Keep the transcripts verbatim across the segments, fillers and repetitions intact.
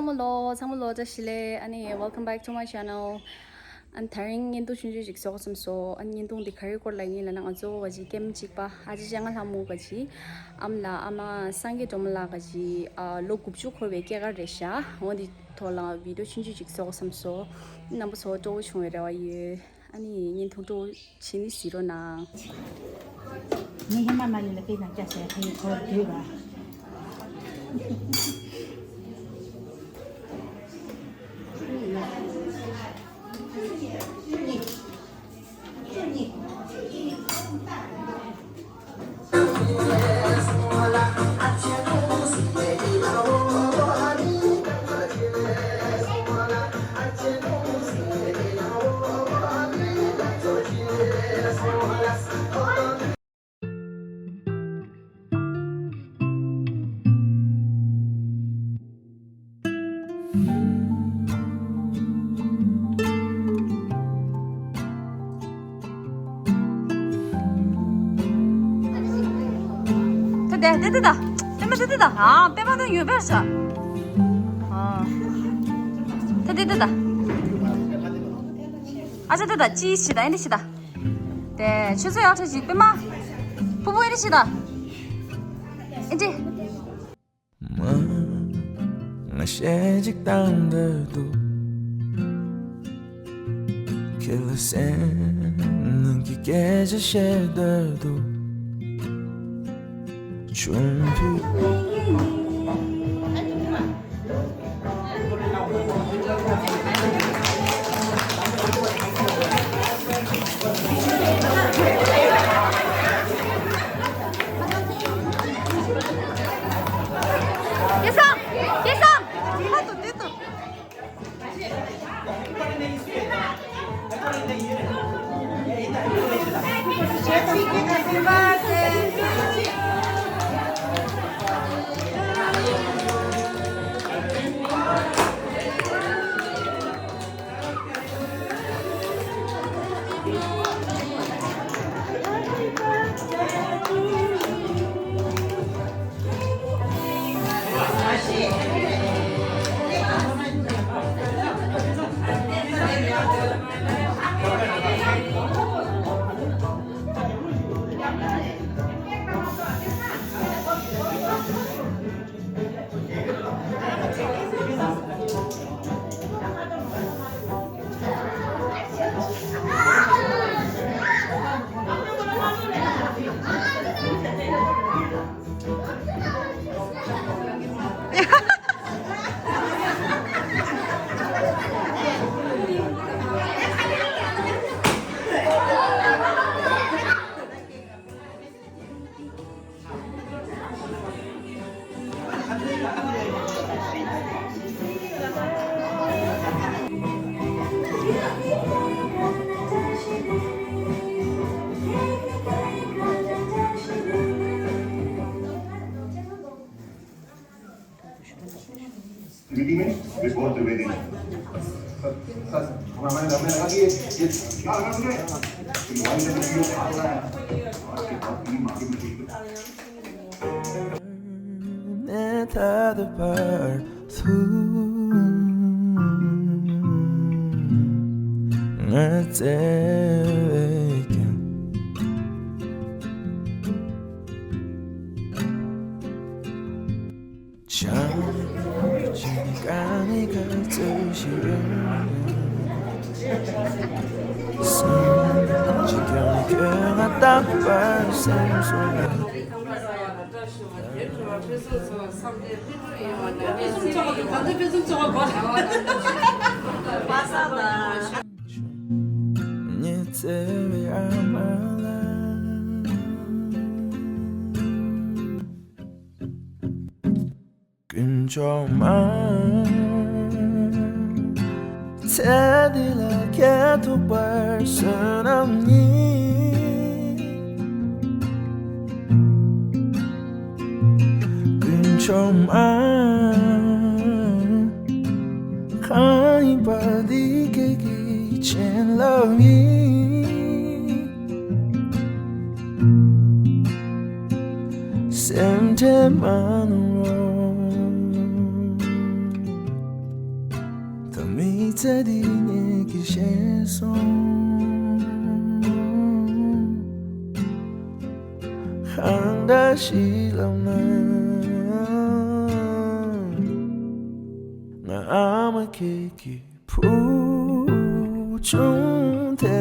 ཚང་མ་ལོ། ཚང་མ་ལོ་བཀྲ་ཤིས་བདེ་ལེགས། ཨ་ནི། Welcome back to my channel. ཨ་ནི་དེ་རིང་བརྙན་ཐུང་ཆུང་ཆུང་ཞིག་བཟོ་དགོས་བསམ་སོང་། ཨ་ནི་བརྙན་ཐུང་འདི་ག་རེའི་སྐོར་ལ་ཡིན་ལབ་ན། ང་ཚོ་ག་ཅིག་ཀེམ་གཅིག་པ་ཨ་ཅེ་ཅང་ང་ལྷ་མོ་ག་ཅིག་ཨ་མ་ལགས། ཨ་མ་སངས་རྒྱས་སྒྲོལ་མ་ལགས་ག་ཅིག་ཨ་ལོ་དགུ་བཅུ་འཁོར་བའི་སྐྱེས་སྐར་རེད་ཤག་འོ་འདི་ཐོག་ལ་བི་ཌིའོ་ཆུང་ཆུང་ཞིག་བཟོ་དགོས་བསམ་སོང་། རྣམ་པ་ཚོ་སྤྲོ་བོ་བྱུང་བའི་རེ་བ་ཡོད། ཨ་ནི་བརྙན་ཐུང་སྤྲོ་བོ་བྱེད་ནི་གཟིགས་རོགས་གནང་། ངས་ཧེ་མ་མ་ཡིན་ལ་དཔེ་དང་སྐྱ་ཟེར་ཁ་ཡི་གོ་བར་བསྡུས་པ། ད་དེ་དེ་དེ་ད། པད་མ་དེ་དེ་ད། ཨ། པད་མ་དེ་ཡོད་པས་ས། ཨ། ད་དེ་དེ་ད། ཨ་ཅག་དེ་ད། ཅི་ཞིག་ད། ཨེ་འདྲ་ཞིག་ད། དེ་ཆུ་ཚོད་ཡག་ཐག་ཅིག་པད་མ། ཕུ་བོ་ཨེ་འདྲ་ཞིག་ད། ཨེ་འདྲ། མ། ང་ཞེ་གཅིག་བཏང་འདོད་འདུག་ཁྱེད་ལ་སེམས་ནང་གི་སྐད་ཆ་བཤད་འདོད་འདུག་ཆུང་དུས། སྐལ་བཟང་། སྐལ་བཟང་། ཕར་ཏུ་འདི་ཏུ། मीटिंग में विश्वभर Trivedi. Sir, sir, हमारे घर में लगा कि ये, ये क्या लगा तुझे? कि मोबाइल में वीडियो खा रहा है। आज के बाद पूरी मार्केट में देख लो। ནས་ད་ལྟ་བར་དུ་ང་བཙལ་བས་ཀྱང་། བྱང་ཆུབ་ཀྱི་དཀའ་ངལ་ག་ཚོད་ཞིག་ཡོད་ན། སེམས་ཀྱི་དཀའ་ངལ་ཁྱོད་ང་རྟག་པར་སེམས་སུ་ལ། ཉི་ཚེ་བའི་ཨ་མ་ལགས། དཀོན་མཆོག་མ། ཚེ་འདི་ལ་ཁྱེད་ཐུག་པར་བསོད་ནམས་ཉིད། དཀོན་མཆོག་མ། གང་ཡིན་པ་འདི་ཁྱེད་ཀྱི་བྱིན་རླབས་ཡིན། སེམས་ཁྲལ་མ་གནང་རོགས། མི་ཚེ་འདི་ངེད་ཀྱིས་ཤེས་སོང་། གང་འདྲ་ཞིག་ལབ་ན། ང་ཨ་མ་ཁྱེད་ཀྱི་བུ་ཆུང་དེ།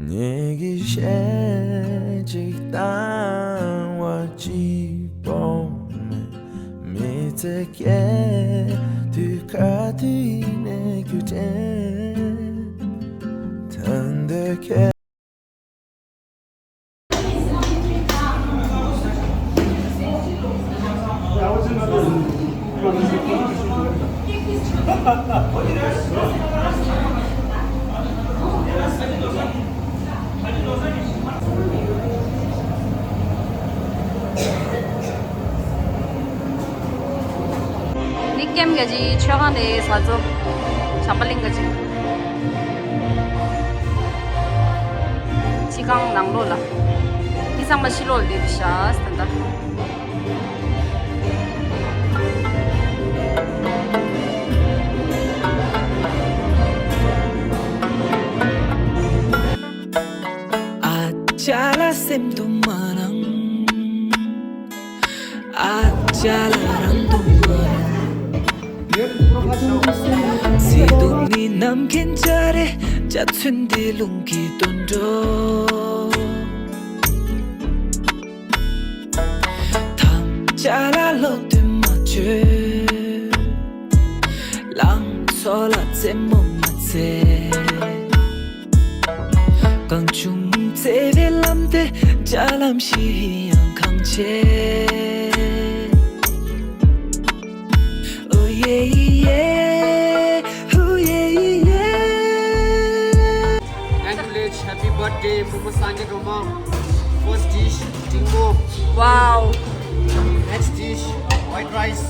ངེད་ཀྱི་གཞས་གཅིག་བཏང་བ་གཅིག་པོ་མེད། མི་ཚེ་སྐྱེལ་དུས་ག་དུས་ནས་རྒྱུ་དྲན། ད་འདོད་ཁྱེད། ནི་ཀེམ་ག་ཅི་ཆོས་ཁང་དེ་ས་ཚོ་བྱམས་པ་གླིང་ག་ཅི། ཕྱི་ཁང་ནང་ལོགས་ལ། ཨི་ཚང་མ་ཕྱི་ལོགས་ལ་བསྡད་དེ་ཤག་ད་ལྟ། ཨ་ཅག་ལ་སེམས་སྡུག་མ་རང་། ཨ་ཅག་ལ་རང་སྡུག་མ་རང་། ཚེ་སྡུག་ནི་ནམ་མཁའི་འཇའ་རེ། འཇའ་ཚོན་འདི་རླུང་གིས་བཏོན་འགྲོ། ཐམས་ཅད་ལ་ལོག་འདུན་མ་བྱོས། ལང་ཚོ་ལ་རྩེད་མོ་མ་རྩེ། གང་བྱུང་བརྩེ་བའི་ལམ་དེ། འཇའ་ལམ་བཞི་ཡང་གང་ཆེ། Oh yeah, yeah, oh yeah, yeah. Congratulations, happy birthday, Momo Sange Roma. First dish, tingmo. Wow. Next dish, white rice.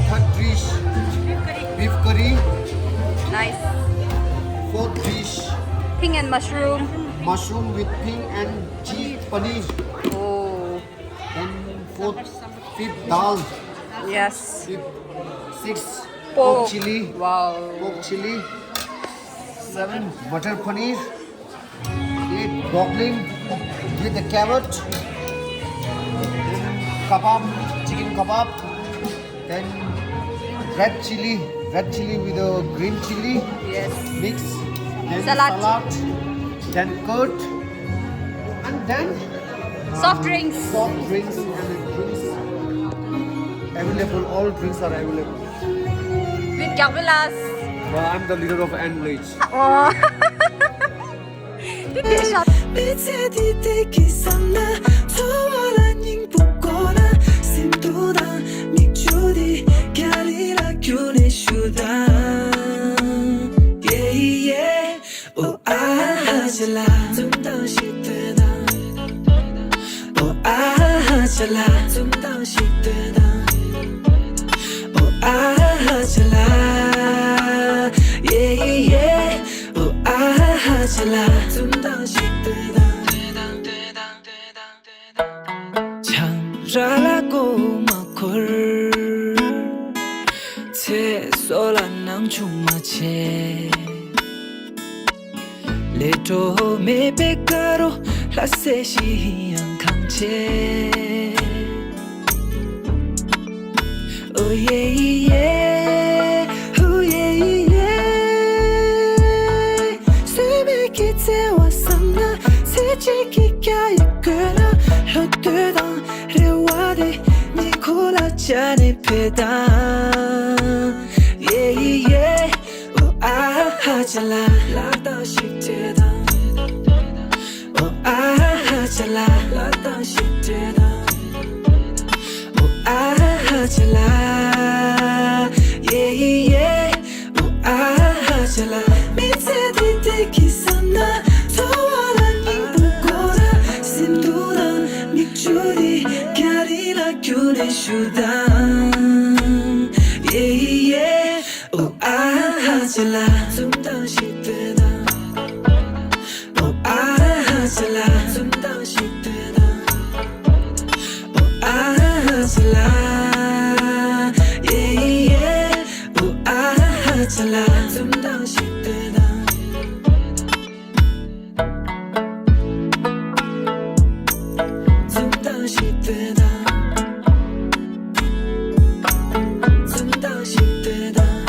Third dish, beef curry. Nice. Fourth dish, ping and mushroom. Mushroom with ping and ghee paneer. Oh. Then fourth, fifth dal. Yes. Fifth, six, pork, pork chili. Wow. Pork chili. Seven, butter paneer. Eight, broccoli with the carrot. Then kebab, chicken kebab. Then red chili, red chili with a green chili. Yes. Mix. Then salad. Salad. Then curd. And then soft drinks. Soft drinks and drinks available. All drinks are available. With Gabrilas. Well, I'm the leader of N Village. Oh. མི་ཚེ་འདི་བདེ་སྐྱིད་བསམ་ན། འཚོ་བ་ལ་སྙིང་པོ་དགོས་ན། སེམས་སྡུག་དང་མིག་ཆུ་འདི་རྒྱ་རི་ལ་བསྐྱུར་ནས་བཞུར་དང་། Yeah, yeah. Oh, ah, ha, chala. Zum dang shi de dang. Oh, ah, ha, chala. Zum dang shi de dang. Oh, ah, ha, chala. Yeah, yeah. Oh, ah, ha, chala. Zum dang shi de dang. ཆང་རག་ལ་མགོ་མ་འཁོར། ཚེ་སྲོག་ལ་སྣང་ཆུང་མ་བྱེད། ལས་འཕྲོ་མེད་པའི་དགའ་རོ། ལྷ་སྲས་ཤིག་ཡང་གང་ཆེ། Oh yeah, yeah, oh yeah, yeah. ཟོལ་མེད་ཀྱི་བརྩེ་བ་བསམ་ན། ཚེ་གཅིག་གི་རྒྱ་ཡི་གོས་ལ། བློ་འདོད་དང་རེ་བ་དེ། ཉེ་འཁོར་ལ་བཅར་ནས་ཕེབས་དང་། Yeah, yeah. Oh, ah, ha, chala. ལག་རྟགས་ཤིག་སྤྲད་དང་། Oh, ah, ha, chala. ལག་རྟགས་ཤིག་སྤྲད་དང་། Oh, ah, ha, chala. Yeah, yeah. Oh, ཞུ་དང་། ཡེ་ཡེ། ཨོ་ཨ་ཧ་ཅ་ལ། ཙུམ་དང་ཤི་ཏེ་དང་། ཨོ་ཨ་ཧ་ཅ་ལ། ཙུམ་དང་ཤི་ཏེ་དང་། ཨོ་ཨ་ཧ་ཅ་ལ། ཡེ་ཡེ། ཨོ་ཨ་ཧ་ཅ་ལ། ཙུམ་དང་ཤི་ཏེ་དང་། ཙུམ་དང་ཤི་ཏེ་དང་། ཙུམ་དང་ཤི་ཏེ་དང་།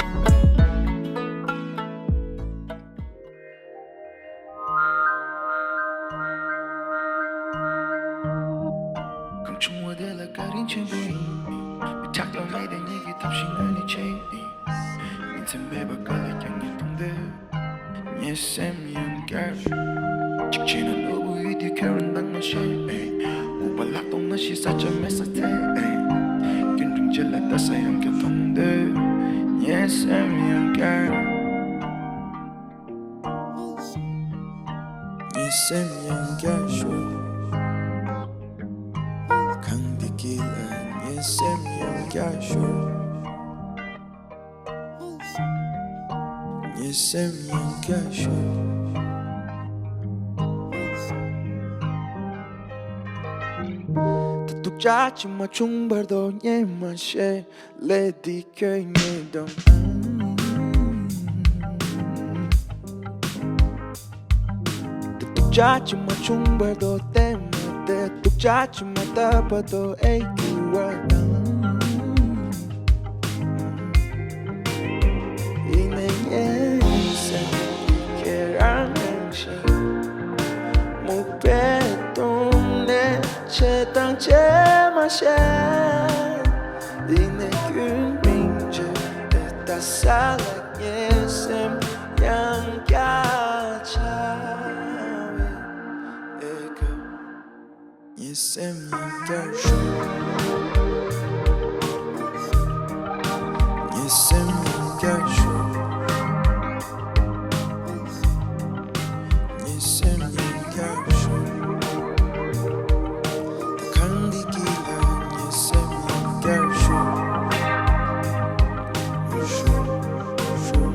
གང་བྱུང་བ་དེ་ལ་བཀའ་དྲིན་ཆེན་པོ་ཡིན། མི་ཆགས་ཐོག་མེད་དེ་ཉིད་ཀྱི་ཐབས་ཤེས་ངོས་ནས་བྱེད་ཡིན། ཉིན་མཚན་མེད་པ་ག་ལ་ཀྱང་ངས་མཐོང་འདོད། ངའི་སེམས་ཡང་བསྐྱར། གཅིག་བྱས་ན་ནོར་བུ་ཡུལ་དེའི་ཁྱོད་རང་འདང་མ་བྱེད། སྨུག་པ་ལྷག་མཐོང་ན་ཤི་ས་ཆ་མེད་ས་ཐེ། རྒྱུན་རིང་བྱེད་ལ་ལྟ་ས་ཡང་བསྐྱར་མཐོང་འདོད། ངའི་སེམས་ཡང་བསྐྱར། ངའི་སེམས་ཡང་བསྐྱར་ཞུ། གངས་འདི་དཀྱིལ་ལ་ངའི་སེམས་ཡང་བསྐྱར་ཞུ། ངའི་སེམས་ཡང་བསྐྱར་ཞུ། ད་སྡུག་ཅག་ཅིག་མ་བྱུང་བར་དུ་ངས་མ་ཤེས། ལས་འདི་ཁྱོད་ངའི་གདོང་། ད་སྡུག་ཅག་ཅིག་མ་བྱུང་བར་དུ་བལྟས་མ་བསྡད། སྡུག་ཅག་ཅིག་མ་བཏབ་བར་དུ་ཨེ་འགྱུར་བ་དང་། ཡིན་ནའི་ངའི་སེམས་ཀྱི་ཁྱེད་རང་རང་བཞིན། སྨུག་པའི་གདོང་ནས་བྱེད་དང་བྱེད་མ་ཤེས། ཡིན་ནའི་རྒྱུན་རིང་བྱས་ཏེ་ལྟ་ས་ལ་ངའི་སེམས་ཡང་བསྐྱར་འཆར་བའི་ཨེ་ཁོ། ངའི་སེམས་ཡང་བསྐྱར་ཞུ། ངའི་སེམས་ཡང་བསྐྱར་ཞུ། ངའི་སེམས་ཡང་བསྐྱར་ཞུ། ད་གངས་འདི་དཀྱིལ་ལ་ངའི་སེམས་ཡང་བསྐྱར་ཞུ། ཞུ། ཞུ།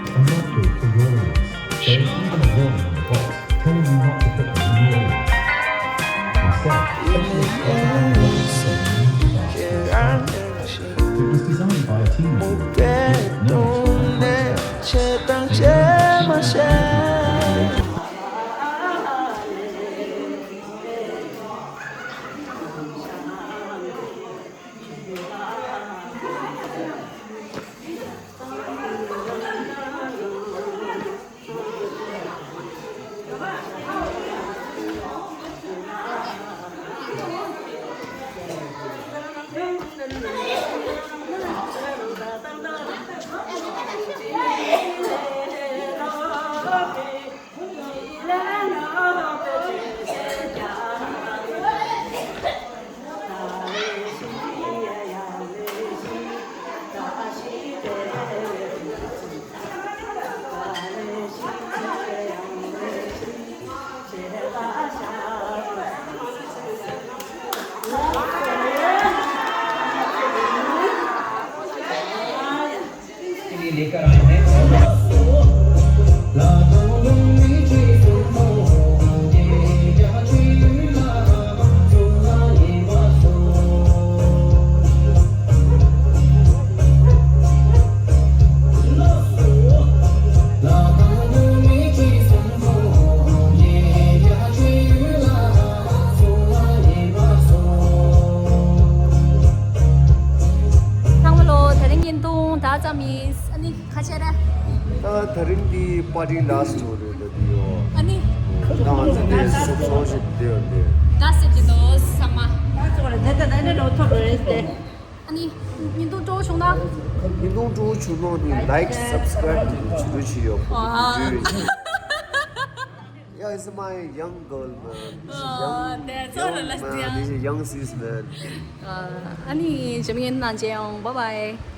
A motto for your ears. There is even a warning on the box telling you not to put them in your ears. Instead, specialist recommend the opposite of the new device. It was designed by a team of people with knowledge and experience. ཨ་ནི་ཁ་ཆེ་ར། ད་དེ་རིང་འདི་པར་ཊི་ལ་སི་ཊི་ཡོད་རེད། ད་འདི་ཡོད། ཨ་ནི། ད་ང་ཚོ་འདི་ཟུག་སོང་ཞིག་བསྡད་ཡོད་འདི། ད་སེབ་ཀྱི་འདུག་ཚང་མ། ཨ་ནི་བརྙན་ཐུང་སྤྲོ་བྱུང་ན། བརྙན་ཐུང་སྤྲོ་བྱུང་ན་འདི་ལའིཀ་སབ་སི་ཀ་རའིབ་འདི་བྱེད་རོགས་བྱེད་ཡོད། ཨ། Yeah, it's my young girl, man. ཨ། That's all. Let's do. This is young sis, man. ཨ་ནི་ཇེ་མི་ཡན་ན་ཇེ་ཡོང་། Bye bye.